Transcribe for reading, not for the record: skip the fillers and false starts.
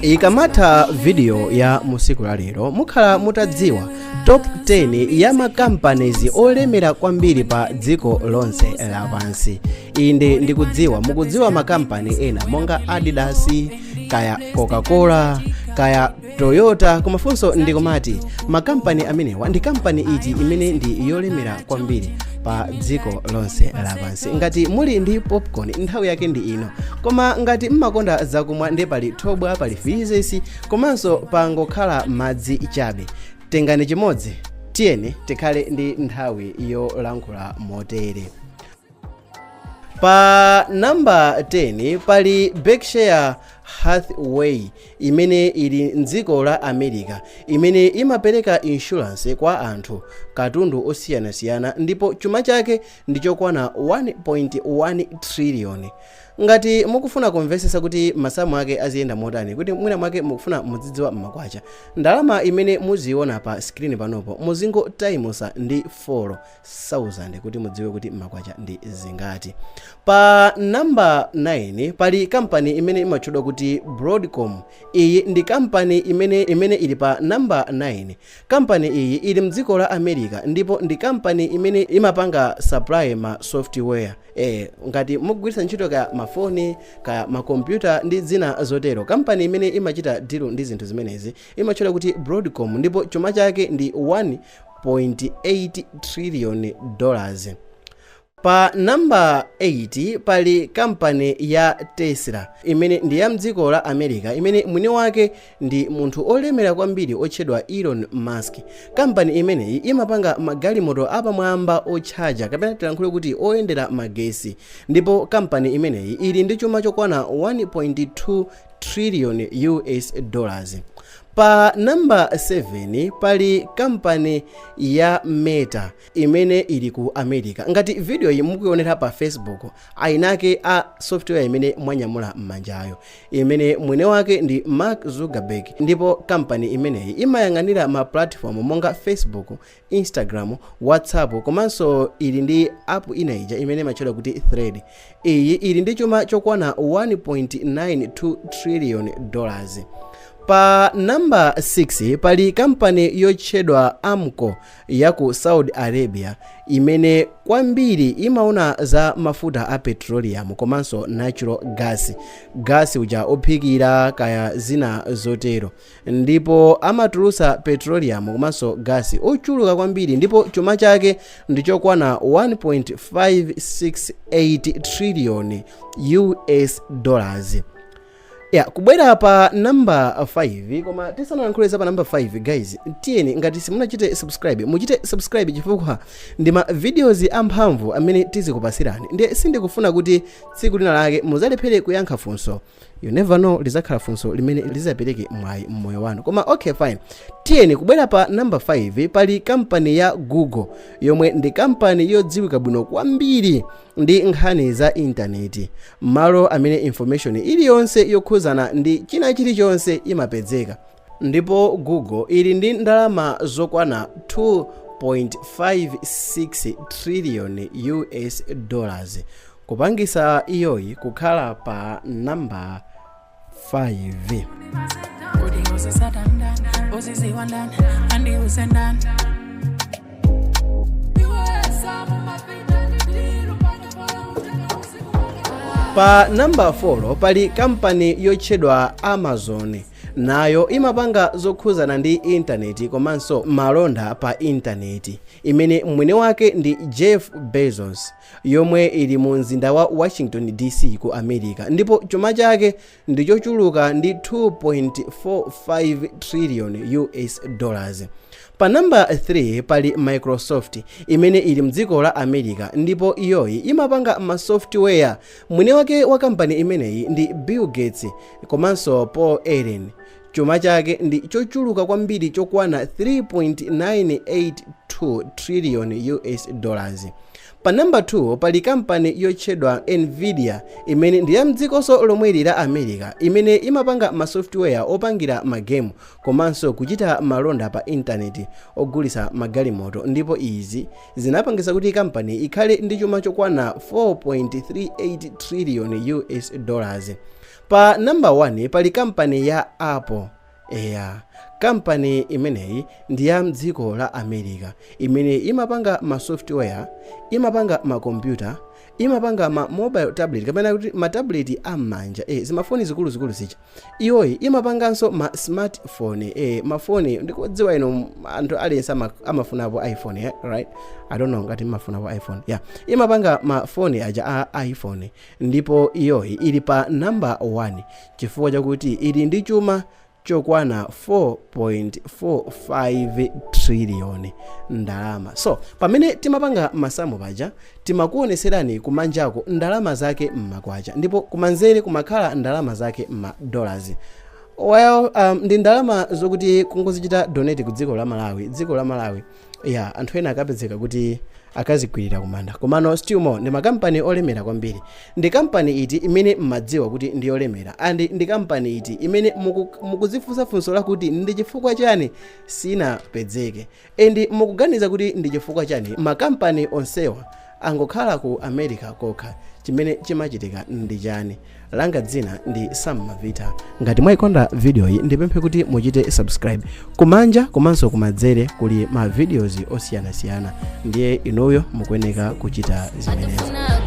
Ikamatha video ya musiku la lero, mukhala mutadziwa top 10 ya ma companies olemera kwambiri pa dziko lonse lapansi. Inde, ndikudziwa mukudziwa makampani ena monga Adidas, kaya Coca-Cola, kaya Toyota, koma funso ndikumati, makampani amenewa ndi kampani iti imene ndi yolemera kwambiri pa dziko lonse lapansi? Ngati muli ndi popcorn, nthawi yake ndi ino, koma ngati mmakonda zakumwa, ndi pali thobwa, pali Freezes, komanso pangokhala madzi chabe, tengani chimodzi. Tiyeni tikhale ndi nthawi yolankhula motere. Pa namba 10 pali Berkshire Hathaway imene ili mdziko la America, imene imapereka insurance kwa anthu, katundu osiyanasiyana, ndipo chuma chake ndi chokwana 1.1 trillion. Ngati mukufuna kumvesesa kuti masamu ake aziyenda motani, kuti mwina mwake mukufuna muzidziwa mmakwacha, ndalama imene muziona pa screen panopo muzingo times ndi 4000 kuti mudziwe kuti makwacha ndi zingati. Pa namba 9 pali kampani imene imatchedwa kuti Broadcom. Iyi ndi kampani imene ili pa namba 9. Kampani iyi ili mdziko la America ndipo ndi kampani imene imapanga supply ma software, ngati mukugwiritsa ntchito ka mafoni, ka makompyuta ndi zina zotero. Kampani imene imachita deal ndi zinthu zimenezi imatchedwa kuti Broadcom ndipo chuma chake ndi 1.8 trillion dollars. Pa namba 8 pali kampani ya Tesla imene ndi ya mdziko la America, imene mwini wake ndi munthu olemera kwambiri otchedwa Elon Musk. Kampani imeneyi imapanga magalimoto apamwamba otchaja, kapena tilankhule kuti oyendera magesi, ndipo kampani imeneyi ili ndi chuma chokwana 1.2 trillion US dollars. Pa namba 7 pali kampani ya Meta imene ili ku America. Ngati video iyi mukuionera pa Facebook, ainake a software imene mwanyamula m'manjayo, imene mwene wake ndi Mark Zuckerberg, ndipo kampani imeneyi imayang'anira ma platform monga Facebook, Instagram, WhatsApp, komanso ili ndi app ina ija imene imatchedwa kuti Thread. Iyi ili ndi chuma chokwana 1.92 trillion dollars. Pa namba 6 pali kampani yotchedwa Aramco ya ku Saudi Arabia, imene kwambiri imaona za mafuta a petroleum komanso natural gas, gasi uja ophikira, kaya zina zotero, ndipo amatulutsa petroleum komanso gasi ochuluka kwambiri, ndipo chuma chake ndi chokwana 1.568 trillion US dollars. Ya, kubwera pa namba 5, koma tisanalankhule za pa namba 5, guys, tiyeni, ngati simunachite subscribe, muchite subscribe, chifukwa ndi ma videos amphamvu amene tizikupasirani. Ndiye sindikufuna kuti tsiku lina lake muzalephere kuyankha funso. You never know, lizakhala funso limene lizapereke mwayi mmoyo wanu. Koma okay, fine, tiyeni kubwera pa namba 5. Pali kampani ya Google yomwe ndi kampani yodziwika bwino kwambiri ndi nkhani za intaneti, malo amene information iliyonse yokhuzana ndi china chilichonse imapezeka, ndipo Google ili ndi ndalama zokwana 2.56 trillion US dollars, kupangisa iyoyi kukhala pa namba 5. Kuti uzisatandani, uziziwandani, andiuzendani. Pa namba 4 pali kampani yotchedwa Amazon. Nayo imapanga zokhuzana ndi intaneti komanso malonda pa intaneti, imene mwini wake ndi Jeff Bezos, yomwe ili mu mzinda wa Washington DC ku America, ndipo chuma chake ndi chochuluka ndi 2.45 trillion US dollars. Pa namba 3 pali Microsoft imene ili mdziko la America, ndipo iyoyi imapanga ma software. Mwini wake wa kampani imeneyi ndi Bill Gates komanso Paul Allen. Chuma chake ndi chochuluka kwambiri chokwana 3.982 trillion US dollars. Pa namba 2 pali kampani yotchedwa Nvidia imene ndi ya mdzikonso lomweli la America, imene imapanga ma software opangira magemu komanso kuchita malonda pa intaneti, ogulitsa magalimoto, ndipo izi zinapangisa kuti kampani ikhale ndi chuma chokwana 4.38 trillion US dollars. Pa number 1 pali kampani ya Apple. Eya, kampani imeneyi ndi ya mdziko la America imene imapanga ma software, imapanga makompyuta, imapanga ma mobile tablet kapena kuti ma tablet am'manja, zimafoni zikuluzikulu zija. Iyoyi imapanganso ma smartphone, mafoni ndikudziwa ino anthu aliyense amafunapo iPhone, right? I don't know ngati mafunapo iPhone. Yeah, imapanga mafoni aja a iPhone. Ndipo iyoyi ili pa number 1 chifukwa chakuti ili ndi chuma chokwana 4.45 trillion ndalama. So pamene timapanga masamu paja, timakuoneserani kumanjako ndalama zake mmakwacha ndipo kumanzere kumakhala ndalama zake mma dollars. Well, ndi ndalama zokuti kungozichita donate ku dziko la Malawi, dziko la Malawi ya anthu ena akapezeka kuti akazigwirira kumanda. Komano still more ndi makampani olemera kwambiri. Ndi kampani iti imene mmadziwa kuti ndi yolemera, and ndi kampani iti imene mukuzifunsa funso lakuti ndi chifukwa chani sinapezeke, and mukuganiza kuti ndi chifukwa chani makampani onsewa angokhala ku America kokha? Chimene chimachitika ndi chani? Langa dzina ndi Sam Mavita. Ngati mwayikonda video iyi, ndipemphe kuti muchite subscribe. Kumanja komanso kumadzere kuli ma videos osiyanasiyana, ndiye inuyo mukuyeneka kuchita zimenezo. Andifuna.